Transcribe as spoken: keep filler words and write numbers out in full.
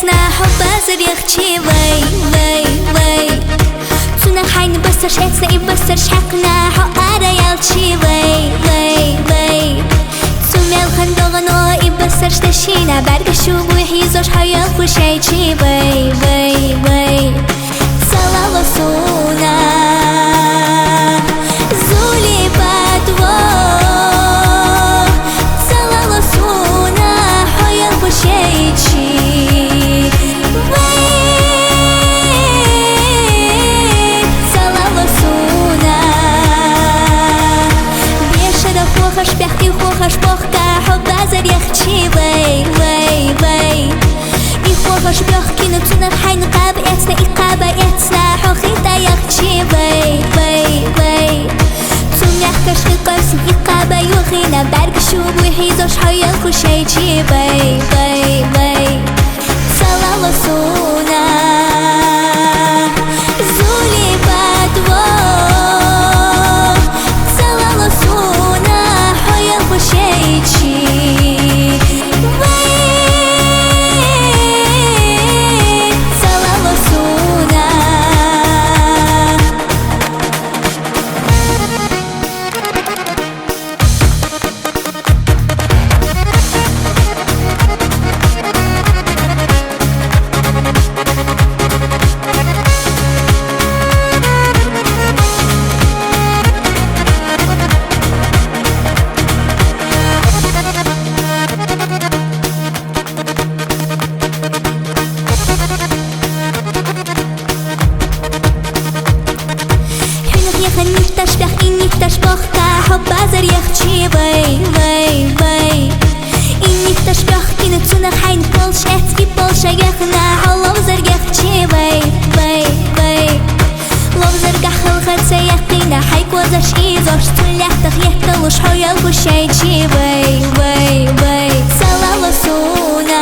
На хьо базар яхчи, вай, вай, вай. Цунах хьайна бассарш эцна, и бассарш хьаькхна, хьо ара ялчи, вай, вай, вай. Цу мел хан догано, и бассарш дашина, бӀаргашта буй хьийзош хьо ялху шайчи, вай, вай, вай. Цалало суна, зулипатво, цалало суна, хьо ялху шайчи, вай, цалало суна. Бешара хохаш бяхк, и хохаш бохка, хьо базар яхчи, вай, вай, вай. И хохаш бохкина, цунах хьайна къаба эцна, и къаба эцна, хьо хита яхчи, вай, вай, вай. Цу мехкашта къарсин, и къаба юхина, бӀаргашта буй хьийзош хьо ялху шайчи, вай, вай, вай. Цалало суна, зулипатво, цалало суна, хьо ялху шайчи, вай, цалало суна. Хьунах яхан нитташ бяхк, и нитташ бохка, хьо базар яхчи, вай, вай, вай. И нитташ бохкина, цунах хьайна полш эц, и полша яхна, хьо ловзар яхчи, вай, вай, вай. Ловзаргахь халхаца яхкина, хьай козаш ийзош, цу лаьттах етталуш, хьо ялху шайчи, вай, вай, вай. Цалало суна,